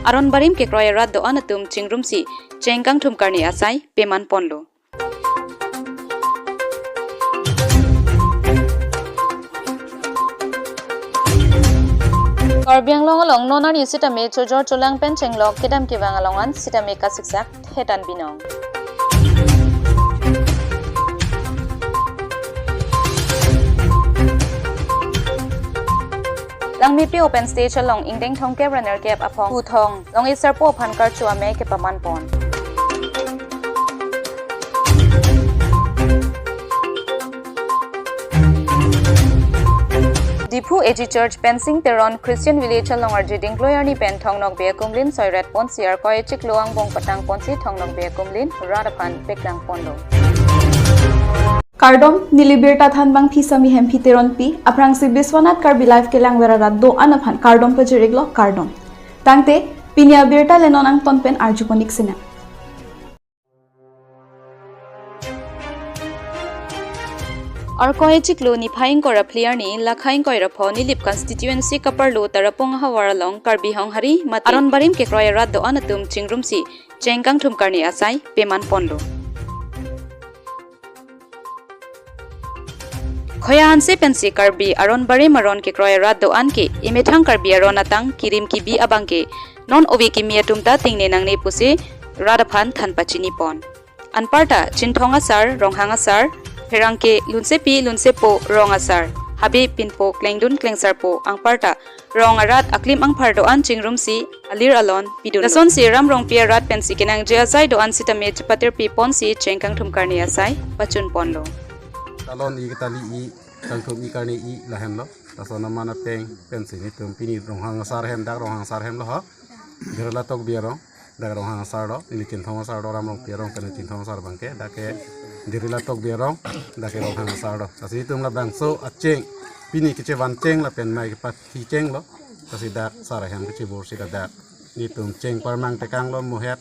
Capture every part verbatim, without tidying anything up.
aron barim kekroi arat do-an atum chingrumsi cheng kangthum karne asai peman ponlo. Karbi Anglong along non arni sitame chojor cholang pen chenglok kedam kevang along an sitame kasiksak thetan binong. Langmepi open stage along ingdeng thomkep ra nerkep aphong puthong Long-e Sarpo aphan karcho amei kepaman pon. Diphu A G Church, Pensing Teron Christian Village along arje Dingloi arni pen Thong Nokbe akumlin soiret ponsi Arkoi achiklo angbong patang ponsi Thong Nokbe akumlin rat aphan peklang ponlo. Kardom, neli birta thanbang Phisami Hemphi Teronpi, aphrangsi Biswanath Karbi Live kelangver arat do-an aphan kardom pajir-iklo, kardom. Tangte, pini abirta le non angton pen arju pon-ik sinang. Arkoi achiklo niphai ingkoi ra phli arni, lakha ingkoi ra pho Nilip constituency kaparlo Tarapung ahavar along Karbi Honghari mate aron barim kekroi arat do-an atum chingrumsi cheng kangthum karne asai peman ponlo. Khoya Hanse pensi Karbi aron barim aron kekroi arat do-an ke emethang Karbi aron atang kirim kibi abang ke non ove kimi atum ta tingne nangne pusi rat aphan than pachini pon. Anparta Chinthong asar, Ronghang asar, pherangke Lunsepi Lunsepo rong asar, habe pinpo klengdun klengsarpo, anparta rong arat aklim angphar do-an chingrumsi alir alon pidun. Lasonsi Ram Rongpi arat pensi kenangji asai do-an sitame chepatirpi ponsi cheng kangthum karne asai pachun ponlo. Talon-i, ketali-i, kangthum-i, karne-i lahenlo. Lason aman ateng pensi netum pini Ronghang asar hem, dak Ronghang asar hem lo ho. Dirila Tokbi arong, dak Ronghang asar lo, neli Chinthong asar lo, Ram Rongpi arong, kene Chinthong asar abang ke, dak ke Dirila Tokbi arong, dak ke Ronghang asar lo. Lasi netum labangso acheng, pini kechevan cheng lapen mei kepathi cheng lo. Lasi dak sar ahem kechibur si dak netum cheng parmang tekang lo, mohet,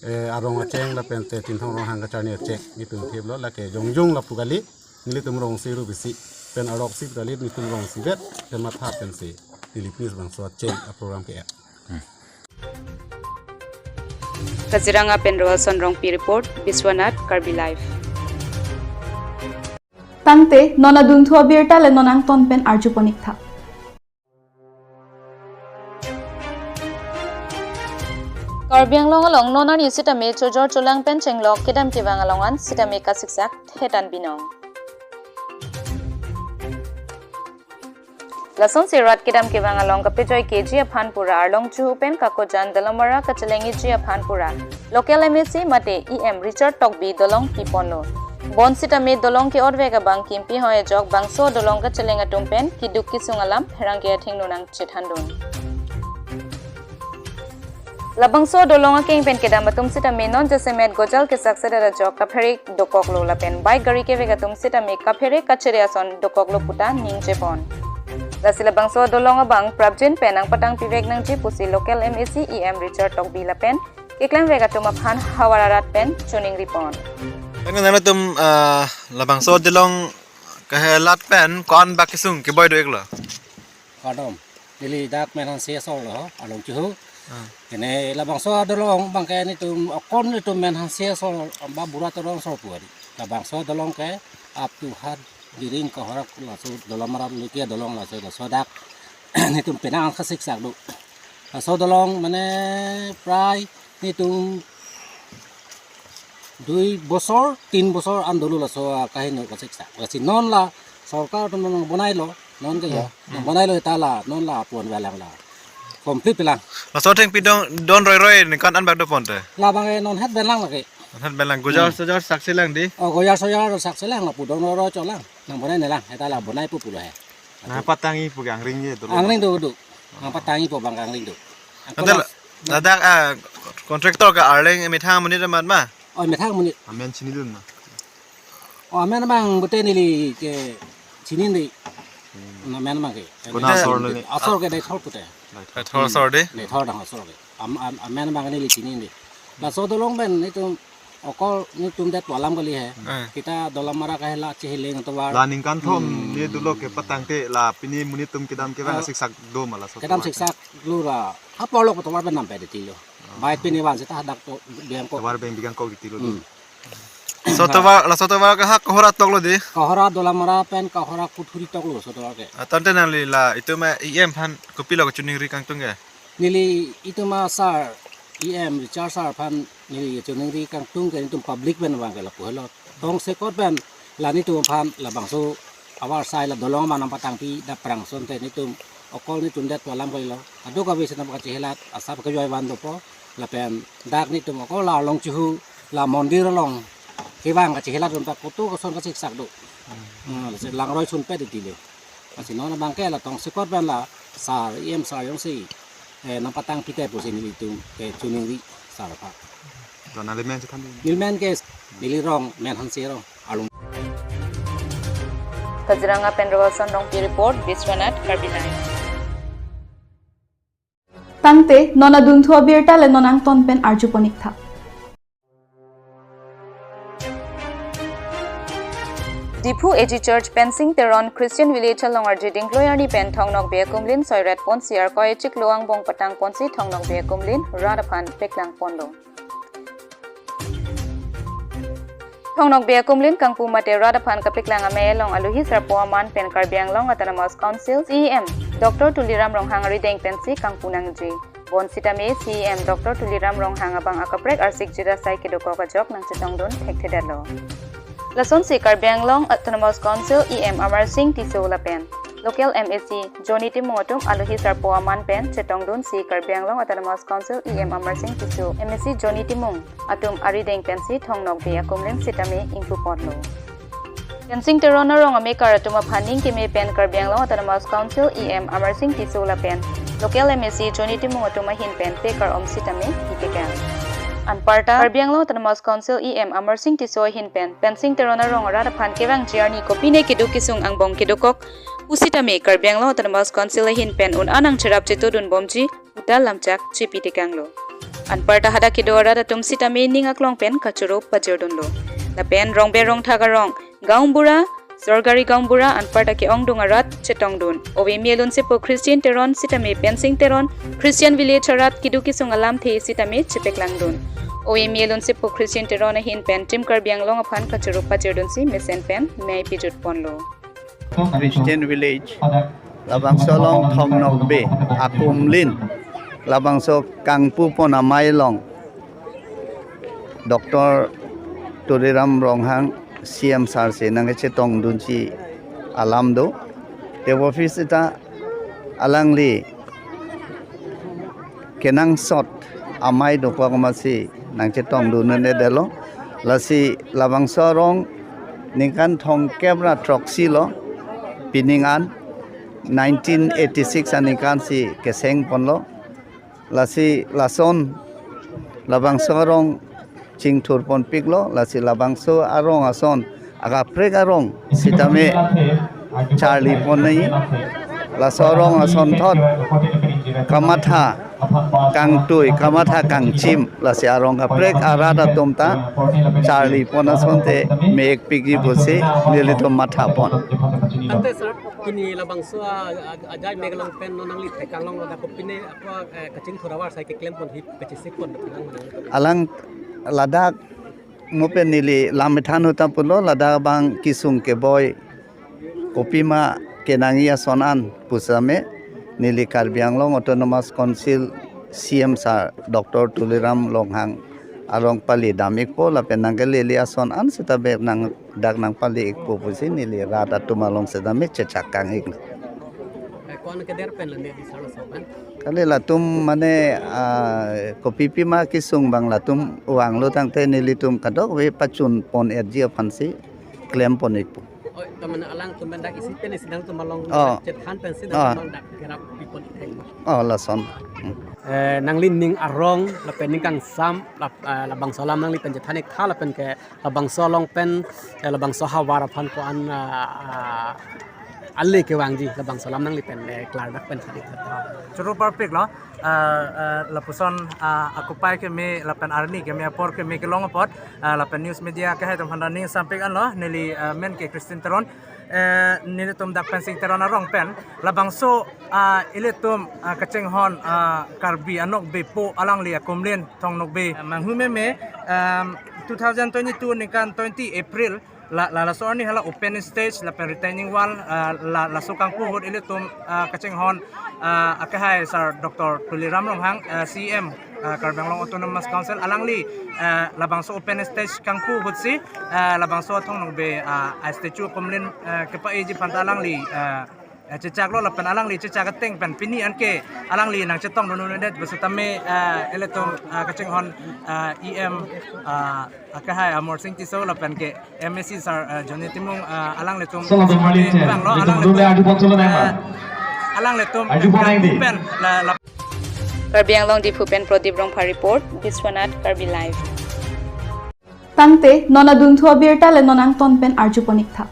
eh, arong acheng lapen te Chinthong Ronghang kacharni acheng netum thip lo, lake jongjong lapu kali, nelitum rongsi ru bisi pen arok si kali, netum rongsi vet pen matha pensi Nilip News bangso acheng aprogram ke-et. Kaziranga pen Roelson Rongpi report, Biswanath Karbi Live. Tangte, non adunthu abirta le non angton pen arju pon-ik tha. Karbi Anglong along non arni sitame chojor cholang pen chenglok kedam kevang along an sitame kasiksak thetan binong. Lasonsi rat kedam kevang along kapejoi keji aphan pura arlong chuhu pen kakojan Dolamara kacheleng-iji aphan pura local M A C mate E M Richard Tokbi dolong piponlo. Bonsitame dolong ke-otvek abang kimpi hoi ajok bangso dolong kacheleng atum pen keduk kesung alam pherangke athengno nangchethandun. Labangso dolong akeng pen kedam atum sitame non jasemet gojal kesaksedet ajok kaphere dokoklo lapen bike gari kevek atum sitame kaphere kachere ason dokoklo puta ningje pon. Lasi labangso dolong abang prapjin pen nangpatang pivek nangji pusi local M A C E M Richard Tokbi lapen keklemvek atum aphan havar arat pen choningri pon. Nang nangtum, ah, labangso dolong kahelat pen ko-an bak kesung keboi do-iklo? Kardom. Neli dak Menhanse asor lo, arlong chuhu. Ah. Kene labangso adolong abang ke netum, akon netum Menhanse asor, amba bura todong asor pu adi. Labangso adolong ke up to hat Diring Kohorak laso Dolamara liki adolong laso, laso dak netum penang kasiksak do. Laso adolong mane prai netum dui bosor, tin bosor an dolo laso akaheno kasiksak. Lasi non la sorkar atum nangbonailo, non ke ya. Hmm. Nangbonailo ta la, non la pon velang la. Complete lang. Laso thengpi dong don roiroi ningkan an bak doponte. Labang ke non het velang lake. Non het velang. Gojar, hmm, sojar sakselang di. Oh, gojar sojar sakselang lapu don roiroi cholang. Nangbonai nelang, heta la bonai pu pulo he. Nangpatangji pu ke angring je dolo. Angring do do. Nangpatangji pu abang angring do. Ante la, ladak, ah, contractor ke arleng methang amonit amat ma? Oh, methang amonit. Amen chinidun ma? Oh, amen abang bete neli ke chinide. Hmm. Amen abang ke. Konat asor neli? Asor ke Deithor pute. Deithor asor de? Deithor dang asor ke. Am-, am-, amen abang neli chinide. Laso adolong pen netum Okol netum det alam kali he. Eh. Kita Dolamara kahela cheheleng atovar. La ningkan thom Hmm. ne dolo kepatangte la pini monit atum kedam kevang Oh. asiksak do ma laso kedam atovar. Siksak lo ra. Apor lo atovar pen nampe detilo. Oh. Bai pini van seta hadak to biang ko. Atovar beng biang ko detilo. Hmm. Laso atovar, laso atovar ke ha Kohora toklo dei. Kohora Dolamara pen Kohora Kuthuri toklo laso atovar ke. Atante nangli la itum E M aphan kopilo kachiningri kangtung ke? Neli itum a sir, E M Richard sir aphan neli kachiningri kangtung ke netum public pen abang ke lapu helo. Tongsekot pen la netum aphan labangso avar sai la dolong manam patangpi daprang asonte netum okol netum det alam kalilo. Ado kave senam kachehelat asap kejoi van dopo lapen dak netum okol la along chuhu la mondir along kevang kachehelat atum ta koto koson kasiksak do. Hmm, lasi langroi sunpe detilo. Lasi non abang ke la tongsekot pen la sir, E M sir jongsi, eh, nangpatangpite pusi nelitum kachiningri sir aphan. Dona le men chethan di. Neli men ke, neli rong, men Hanse Rong, along. Kaziranga pen Robertson Rongpi report, Biswanath Karbi Live. Tangte, non adunthu abirta le non angton pen arju pon ik tha. Diphu A G Church Pensing Teron Christian Village along arje dingkloi arni pen Thong Nokbe akumlin soiret ponsi arkoi chiklo angbong patang ponsi Thong Nokbe akumlin rat aphan peklang ponlo. Thong Nokbe akumlin kangpu mate rat aphan kapeklang amei along alohi sarpo aman pen Karbi Anglong Autonomous Council C E M Doctor Tuliram Ronghang arideng pensi kangpu nangji. Bonsitame C E M Doctor Tuliram Ronghang abang akaprek arsik jira sai kedokok ajok nangchetongdun thekthedetlo. Lasonsi Karbi Anglong Autonomous Council E M Amarsing Tisso lapen Local M A C Johnny Timung atum alohi sarpo aman pen chetongdunsi Karbi Anglong Autonomous Council E M Amarsing Tisso, M A C Johnny Timung atum arideng pensi Thong Nokbe akumlin sitame ingpu ponlo. Pensing Teron arong amekar atum aphan ning keme pen Karbi Anglong Autonomous Council E M Amarsing Tisso lapen Local M A C Johnny Timung atum ahin pen pekar-om sitame itekang. Anparta Karbi Anglong Autonomous Council E M Amarsing Tisso ahin pen Pensing Teron arong arat aphan kevangji arni kopine keduk kesung angbong kedokok pusitame Karbi Anglong Autonomous Council ahin pen un-an nangcherap chetodun bomji puta lamchak chipi tekanglo. Anparta hadak kedo arat atum sitame ning aklong pen kachoro pajirdunlo. Lapen rongbe rongthak arong, gaonbura, sorkari gaonbura anparta ke-ongdung arat chetongdun. Ove me alun sepo Christian Teron sitame Pensing Teron Christian Village arat keduk kesung alamthe sitame chepeklangdun. Ove me alun sepo Christian Teron ahin pen Team Karbi Anglong aphan kachoro pajirdunsi mesen pen mei pijut ponlo. Christian Village, labangso along Thong Nokbe akumlin, labangso kangpu pon amei along Doctor Tuliram Ronghang C E M sir si nangchetongdunsi alam do. Te office ta alangli kenangsot amei dokok amatsi nangchetongdun un-edetlo. Lasi labangso arong ningkan thomkep ra throksi lo pining an nineteen eighty-six aningkan si keseng ponlo. Lasi lason labangso arong chingthur ponpiklo, lasi labangso arong ason akaprek arong sitame charli pon nai. Laso arong asonthot kamatha kangtui, kamatha kangchim, lasi arong kaprek arat atum ta charli pon asonte me-ekpikji pusi nelitum matha pon. Ante sir, pini labangso a, a, ajai mek along pen non nangli thek kanglong ladak kopine ako, eh, kachingthur avar sai keklem pon hi kachesik pon nang nang. Alang ladak mo pen neli lam methan ahut ta pulo, ladak abang kesung keboi kopima kenangji ason an pusitame neli Karbi Anglong Autonomous Council C E M sir Doctor Tuliram Ronghang arong pali dam ikpo lapen nangkelele ason an sitame nang dak nangpali ikpo pusi neli rat atum along sitame chechak kang iklo. Eh, ko-an keder pen la neli salo sopan? Kali latum mane, ah, kopi pima kesung abang latum vanglo tangte nelitum kadokave pachun pon-etji aphansi klem pon ikpo. Oh, ta mane alangtum pen dak isi pen isi nangtum along Oh. chethan pensi Oh. nangtum dak kerap pi pon ik thek. Oh, lason. Hmm. Eh, nangli ning arong lapen ning kangsam lap-, eh, labangso alam nangli pen chethan ik tha lapen ke labangso along pen, eh, labangso ahavar aphan ko-an, ah, ah, ale kevangji labangso alam nangli pen, eh, klardak pen sadi. Choro parpik lo, ah, ah, lapuson, ah, akupai keme lapen arni keme apor keme kelong apot, ah, lapen news media akehai atum aphan ta ning sampik anlo, neli, ah, men ke Christine Teron, eh, nelitum dak Pensing Teron arong pen, labangso, ah, ilitum, ah, kachinghon, ah, Karbi anokbe po alangli akumlin Thong Nokbe, ah, manghu meme, um, two thousand twenty-two ningkan twenty April, la, la, laso arni hala open stage, lapen retaining wall, ah, la, laso kangpu ahut ilitum, ah, kachinghon, ah, akehai Sir Doctor Tuliram Ronghang, ah, C M, ah, Karbi Anglong Autonomous Council, alangli, ah, labangso open stage kangpu ahutsi, ah, labangso Thong Nokbe, ah, a statue akumlin, ah, kepa-eji aphan ta alangli, ah, eh, chechaklo lapen alangli chechak ateng pen pini anke alangli nangchetong dodunde pusitame, eh, ilitum, eh, kachinghon, eh, E M, eh, akehai Amarsing Tisso lapen ke M A C Sir, eh, Johnny Timung, eh, alanglitum Salam Bali Chan. Bang lo, Itum alangli dole tum, adu pon solo eh, nema. Alanglitum Adu pon pen, nang di. Pen la, la. Karbi Anglong Diphu pen Pradip Rongphar report, Biswanath Karbi Live. Tangte, non adunthu abirta le non angton pen arju pon-ik tha.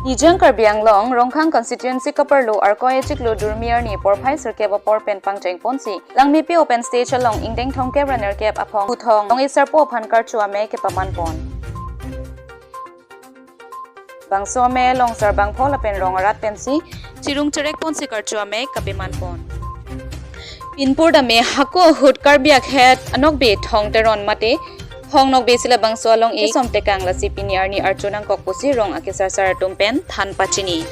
Nijang Karbi Anglong, Rongkhang constituency kaparlo Arkoi achiklo Durmi arni porphai sirkep apor pen pangcheng ponsi, Langmepi open stage along ingdeng thomkep ra nerkep aphong Pu Thong Longe sarpo aphan karcho amei kepaman pon. Bangso amei along sarbangpho lapen rong arat pensi chirung cherek ponsi karcho amei kapeman pon. Pinpur dame hako ahut Karbi akhei anokbe Thong Teron mate Thong Nokbe si labangso along-e som tekang, lasi pini arni archo nangkok pusi rong akesarsar atum pen than pachini.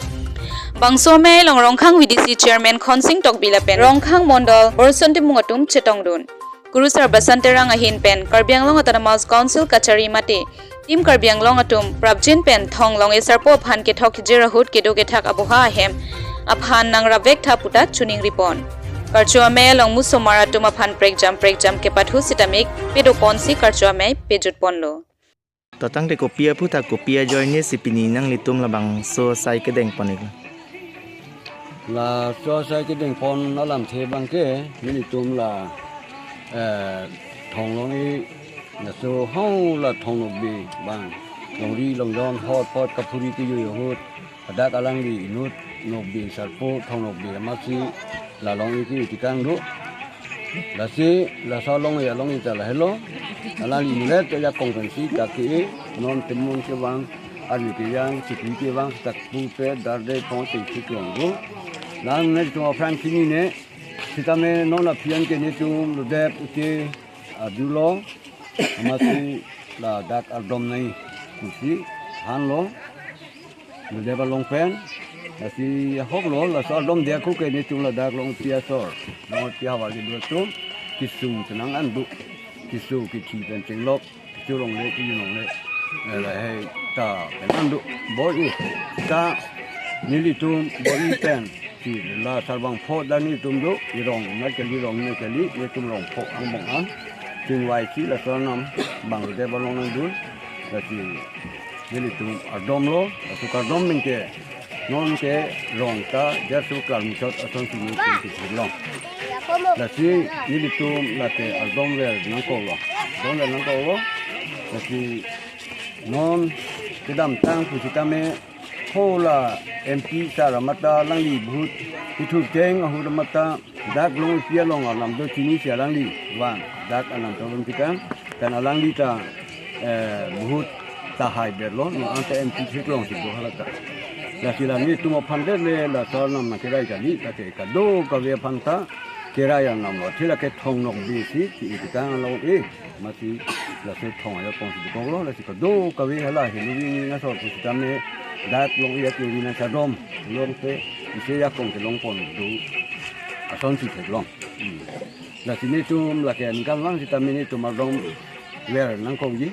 Bangso amei along Rongkhang V D C chairman Khonsing Tokbi lapen Rongkhang Mondol Borson Timung atum chetongdun. Kurusar Basan Terang ahin pen Karbi Anglong Autonomous Council kachari mate Team Karbi Anglong atum prapjin pen Thong Longe sarpo aphan kethok kejir ahut kedo kethak aboha ahem aphan nangrapvek tha puta choningri pon. Karcho amei along musomar atum aphan prekjam prekjam kepathu sitame pedo ponsi karcho amei pejut ponlo. To tangte kopi aphuthak kopi ajoine si pini nanglitum labangso asai kedeng pon-ik? Laso asai kedeng pon alamthe abangke nelitum la, eh, Thong Longe, laso hau la Thong Nokbe abang longri longjon hotpot kaphuri kejui ahut, hadak alangli inut Nokbe sarpo Thong Nokbe amatsi la long-e ke tikang do. Lasi laso along-e along-e ta lahelo. Alangli inutvet ajakong pensi ta ke-e, non temun kevang, arni kejang, chikli kevang, tak pupe, darde, pon, chingki klong do. Nang netum aphrang chinine, sitame non aphi an ke netum lodep ute adulo, amatsi ladak ardom nai pusi thanlo. Lodep along pen, lasi ahoklo, laso ardom dia ko ke netum ladak Longpi asor, Longpi havar kedo atum, kesung chenang an do, keso kethi pen chenglok, kecho longle, kejun longle, eh, lahei ta pen an do, bor-i, ta nelitum bor-i pen, si la sarbangpho ta netum do, irong na kali, rong na kali, netum rongpho angbong an, chingvaisi laso anam, bang lodep along nangdun, lasi nelitum ardomlo, laso kardom abangke, non ke rong ta, jarso klarmesot asonsi netum si theklong. Lasi nelitum lake ardom ver nangkoklo. Ardom ver nangkoklo. Lasi non kedamtang pusitame, ho la M P sir amat ta alangli vote kethur ateng ahut amat ta dak Longpi along alam do chinisi alangli vang, dak alam ta vang tikang, kan alangli ta, eh, vote tahai berlo, non anta M P theklongsi do hala ta. Lasi la netum aphan le, laso anam nangkerai kali, lake kadokave aphan ta kerai anamlo, thi lake Thong Nokbe si, si tikang along-e, amatsi laso Thong ajakong si dokoklo, lasi kadokave hala helo wi ni nasor pusitame, dak long-e akiri nangchadom, longte, isi ajakong kelong pon do, asonsi theklong. Hmm. Lasi netum lake aningkanvang sitame netum ardom ver nangkokji.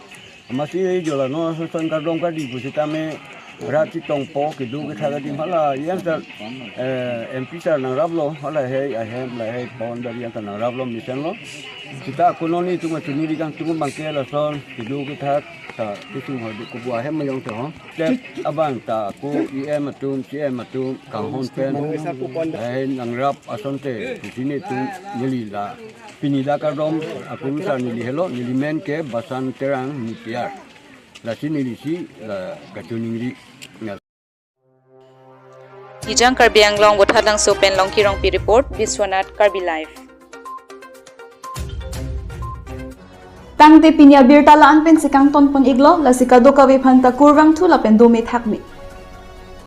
Amatsi jola non ason kardom kadi pusitame rat chetongpo kedo kethak adim hala yan ta, eh, M P sir nangraplo, hala hei ahem lahei pon dari yan ta nangraplo mesenlo. Sita ako non netum achini ri kangtung abangke lason kedo kethak ta kesung ho do, kopu ahem mayong te ho. Step abang ta ako E M atum, C M atum kanghon pen, eh, nangrap asonte, pusi netum neli la pini dak ardom akurusar neli helo, neli men ke Basan Terang Nipiar. Lasi nelisi la kachiningri. Nijang Karbi Anglong Vothatlangso pen Longki Rongpi report, Biswanath Karbi Live. Tangte pini abirta la-an pensi kangton pon-iklo, lasi kadokave aphanta kurvangthu lapen dome thakme.